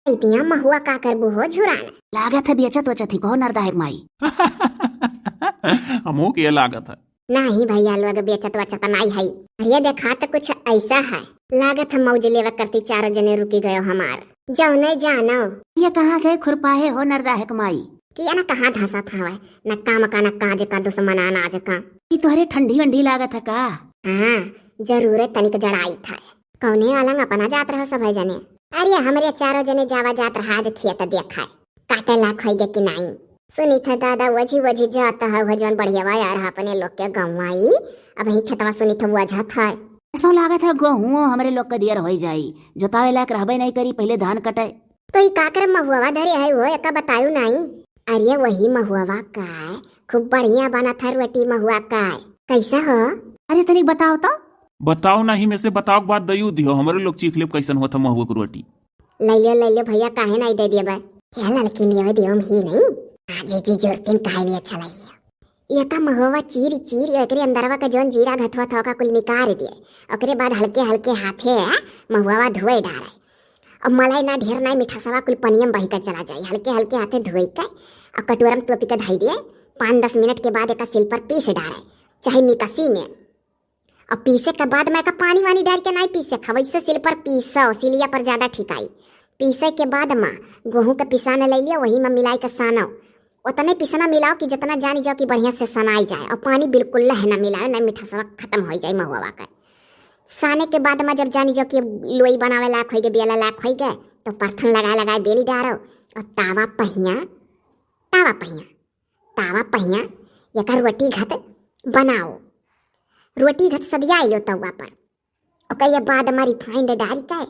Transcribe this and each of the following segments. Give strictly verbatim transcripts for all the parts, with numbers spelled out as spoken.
इतिया महुआ का करबू हो झुरान? लागत है बेचत वचत ही कहो नरदाहक माई। हमहू के लागत है। नाही भैया लोग बेचत वचत नाही है। अरे देखा तो कुछ ऐसा है, लागत है मौज लेवा करती चारों जने रुकी गयो हमार। जौने जानो। ये कहाँ गए खुरपाहे हो नरदाहक माई? कि ना कहाँ धंसत हवे, न काम का न काज का, दुश्मन अनाज का। ई तोहरे ठंडी वंडी लागत है का? हाँ, जरूरे तनिक जड़ाई था। कौने अलंग अपना जात रहो सभे जने? अरे हमरे चारों जने जावा जात रहा आज खेत देखाए, काटे लायक होइगे कि नाई। सुनी था दादा, वझी वझी जात है, वो जौन बढ़िया यार है अपने लोग के गंवाई, अब ही खेतवा सुनी था वझा था। ऐसा लागत है गेहूं हमरे लोग के दियर होई जाई, जोतावे लायक रहबे नहीं करी, पहले धान कटे। तो ई काकर महुआ धरे है वो एका बतायु नाई? अरे वही महुआ का है, खूब बढ़िया बनत है रोटी महुआ का है। कैसा हो? अरे तनिक बताओ तो। बताओ नाही में से बताओ के बाद दयू दियो, हमरे लोग चीख लेब कैसन होत है महुआ के रोटी। ले लियो, ले लियो भैया, काहे नाई दे दिए बा? हे लड़की, लेवे दियो हम ही नहीं। हाँ जीजी, जोरतीन काहे लिए अच्छा ले लियो। ये का महुआ चीर चीर एकरे अंदरवा का जौन जीरा घथवा था ओका कुल निकाल दिए, ओकरे बाद हल्के हल्के हाथे महुआ धोए डारे। अब मलाई ना ढेर ना मिठासवा कुल पनियम बही के चला जाए, हल्के हल्के हाथे धोई के और कटोरम तोपी के धई दिए। पाँच दस मिनट के बाद एका सिल पर पीस डारे, चाहे मिक्सी में। और पीसे के बाद में एका पानी वानी डाल के नाई पीसे, खवैसे सिल पर पीसो, सिलिया पर ज्यादा ठिकाई। पीसे के बाद में गेहूं के पिसान ले लियो, वही में मिलाई के सानो। उतने पिसना मिलाओ कि जितना जानी जाओ कि बढ़िया से सनाई जाए, और पानी बिल्कुल लह ना मिलाओ, नहीं मिठासवा खत्म हो जाए महुआ का। साने के बाद में जब जानी जाओ कि लोई बनावे लायक होइगे, बेला लायक होइगे, तो परथन लगाए लगाए बेली डारो और तावा पहिया, तावा पहिया, तावा पहिया, एकर रोटी घत बनाओ। रोटी घत सदिया आइयो तवा पर। ओकर ये बाद में रिफाइंड डाल के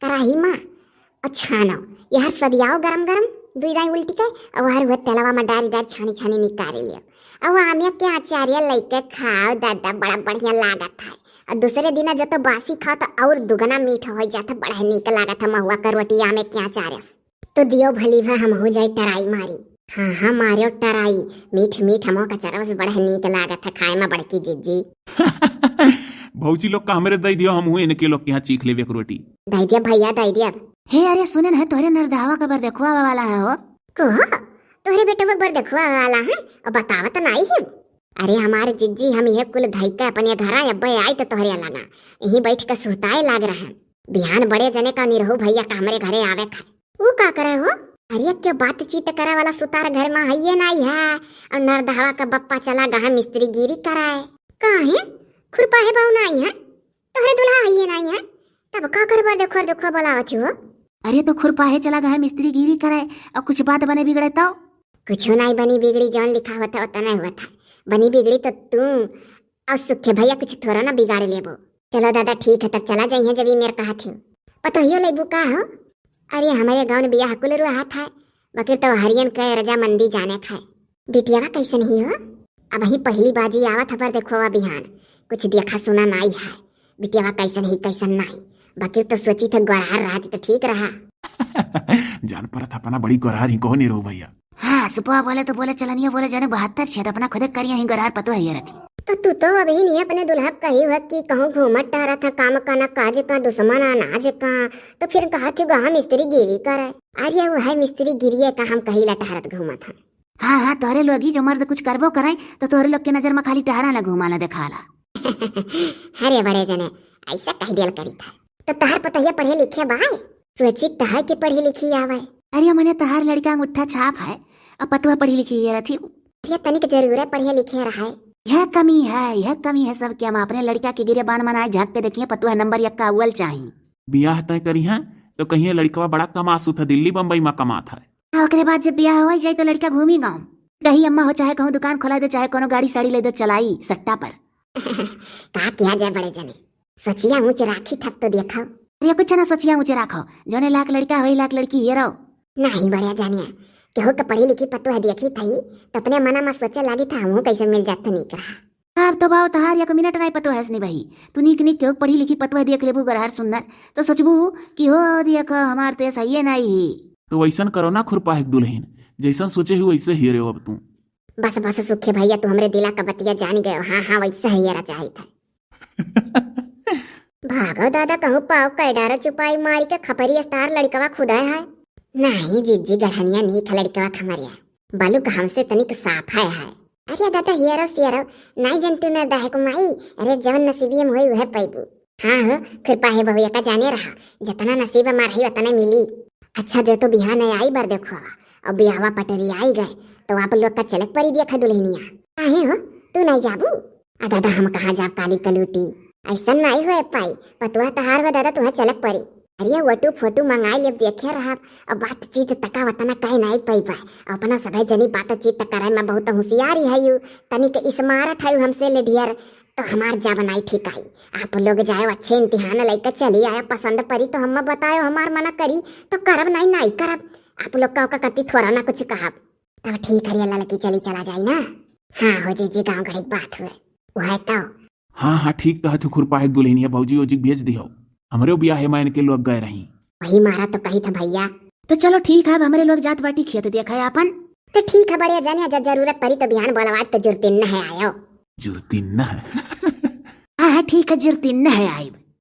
कराही में और छानो। यहर सदियाओ गरम गरम दुई दाई उल्टी के, और वहर हुए तेलवा में डारी डारी छानी छानी निकाल लियो। और आमिया के अचारिया लेके खाओ दादा, बड़ा बढ़िया लागत है। और दूसरे दिन जो तो बासी खाओ तो और दुगना मीठ हो जाता, बड़ा नीक लागत है महुआ का रोटी आमे के अचार से। तो दियो भली भा हमहू जाई टराई मारी। हाँ हाँ, मारियो टराई, मीठ मीठ हमो कचरवा से बड़ा नीक लागत है खाए में बड़की जिज्जी। भौजी लोग का हमरे दई दियो, हमहू इनके लोग के यहाँ चीख लेबे एक रोटी। दई दिया भैया, दई दिया। हे अरे सुने न है, तोहरे नरदहवा का बरदखुआ वाला है हो। को? तोहरे बेटवा बरदखुआ वाला है? अब बतावत नाई है। अरे हमारे जिज्जी, हम यह कुल धई के अपने घर अब्बे आई तो तोहरे लगा यहीं बैठ के सुहताए लाग रहे हैं। बिहान बड़े जने का निरहू भैया का हमरे घरे आवे खाए। ऊ का करे हो? अरे, के बातचीत करे वाला सुतार घर में हइये नाई है, और नरदहवा का बप्पा चला गहा मिस्त्रीगिरी कराए। काहे? खुरपाहे बहू नाई है, तोहरे दुल्हा हइये नाई है, तब का करबा देखो देखो बोलावत हो? अरे, तो खुरपाहे चला गहा मिस्त्रीगिरी कराए, और कुछ बात बने बिगड़े तो? कुछो नाई बनी बिगड़ी, जौन लिखा होता उतना हुआ था। बनी बिगड़ी तो तू और सुखे भैया कुछ थोड़ा ना बिगाड़ लेबो। चलो दादा, ठीक है, तब चला जाइए जब ये मेर कहा थी। पतोहियो लेबू का हो? अरे, हमारे गाँव में बियाह कुल रुआ हाथ है, बकिर तो हरियन के रजामंदी जाने खाए। बिटियावा कैसन ही हो? अब ही पहली बाजी आवत हबर देखो बिहान, कुछ देखा सुना नाई है। बिटियावा कैसन ही कैसन नाई, बकिर तो सोची थे गोरहर रहती तो ठीक रहा। जान परत अपना बड़ी गोरहर ही कहो नहीं रहो भैया। हाँ, सुपवा बोले तो बोले, चलनिया बोले, जाने बहत्तर छेद अपना खुदे करिया ही गोरहर पतो है ये रथी। तो तू तो अभी नहीं अपने दुल्हा कही हुआ कि कहूँ घूमत टहरत है, काम का ना काज का, दुश्मन अनाज का, तो फिर कहा थी गहा मिस्त्रीगिरी करे। अरे वो है मिस्त्रीगिरिये का हम कही ला टहरत घूमत है। हाँ हाँ, तोहरे लोगी जो मर्द कुछ करबो करे तो तोहरे लोग के नजर में खाली टहरा ला घूमा ला देखा ला। अरे बड़े जने, ऐसा कह दियल करी था। तो तहर पतोहिया पढ़े लिखे बा? सोचित है कि पढ़ी लिखी आवे। अरे मने तहार लड़का अंगूठा छाप है, अब पतुआ पढ़ी लिखी ये रथी। ये तनिक जरूर है पढ़े लिखे रहा है। यह कमी है, यह कमी है सबके। हम अपने लड़का के गिरे बान मनाए झाँक के देखिए, पतुआ नंबर एक का अव्वल चाही। बियाह तय करी है तो कहिए लड़कवा बड़ा कमासुत है, दिल्ली बम्बई में कमात है। आ, ओकरे बाद जब बियाह हो जाए तो लड़का घूमी गाँव, कहीं अम्मा हो चाहे कहूँ दुकान खोला दे, चाहे कोनो गाड़ी साड़ी ले दे चलाई सट्टा पर। का किया जाए बड़े जने, सोचिया ऊंच राखी थक तो देखो। अरे कुछ ना सोचिया ऊंच राखो, जौने लाख लड़का वही लाख लड़की ये रहो। नहीं बड़े जानिया, केहू के पढ़ी लिखी पतोह देखी थई तो अपने मना में सोचे लागी था हमहू कैसे मिल जात तो नीक रहा। अब तो बाऊ तहार एक मिनट नहीं पतो है नहीं भाई, तू नीक नीक केहू पढ़ी लिखी पतोह देख लेबू गरहर सुंदर, तो सोचबू कि हो देख हमार तो सही नहीं ही। तो वैसन करो ना खुरपाहे के दुल्हन, जैसन सोचे ही वैसे ही रहो अब तू। बस बस सुखे भैया, तू हमरे दिला का बतिया जान गयो। हाँ हाँ, वैसे ही रहा चाहिए था। भागो दादा, कहूँ पाओ कैडारा चुपाई मारी के खपरी अस्तार लड़कवा खुदा है। नहीं जीजी, गढ़निया नीक है लड़कवा खमरिया, बलुक हमसे तनिक साफ है, है। अरे दादा, हियरो सियरो, नाई जनतू न दाहे को माई, अरे जवन नसीबिये में होई उहे पैबू। हाँ हो, खुरपा है बहुया का जाने रहा, जतना नसीब में रही उतने मिली। अच्छा, जो तो बिहान आई बर देखो, अब बियाहवा पटरी आई गए, तो आप लोग का चलक परी देखा दुल्हनिया। काहे हो, तू नहीं जाबू? आ दादा, हम कहाँ जाब काली कलूटी, ऐसा नहीं होए पाई, पतुआ तहार हो दादा, तुहे चलक परी। अरे वटू फोटू मंगाई लेब, देखे रहब। अब बातचीत तका वतना कहे नहीं पैबा, अपना सभे जनी बातचीत करे में बहुत होशियारी है यू, तनिक smart है यू हमसे लेढ़ियर, तो हमार जाब नहीं ठीक आई। आप लोग जाए अच्छे इम्तिहान लेके चली आया, पसंद परी तो हम बतायो, हमार मना करी तो करब नहीं, नहीं करब। आप लोग का ओका कती थोड़ा ना कुछ कहब। तब ठीक है रे ललकी, चली चला जाई ना। हाँ हो जीजी, गाँव गढ़ी के बात हुए, वह तो। हाँ हाँ, ठीक कहत हो खुरपा है दुल्हनिया, भौजी ओजी के भेज दिहो, हमरे बियाह है मैं इनके लोग गए रही। वही मारा तो कही था भैया। तो चलो ठीक है, अब हमरे लोग जात बाटी खेत देखा है आपन। तो ठीक है बड़े जाने, जब जरूरत परी तो बिहान बोलवाए तो जुर्तिन न है आयो। जुर्तिन न है। हाँ हाँ, ठीक है, जुर्तिन न है आइब।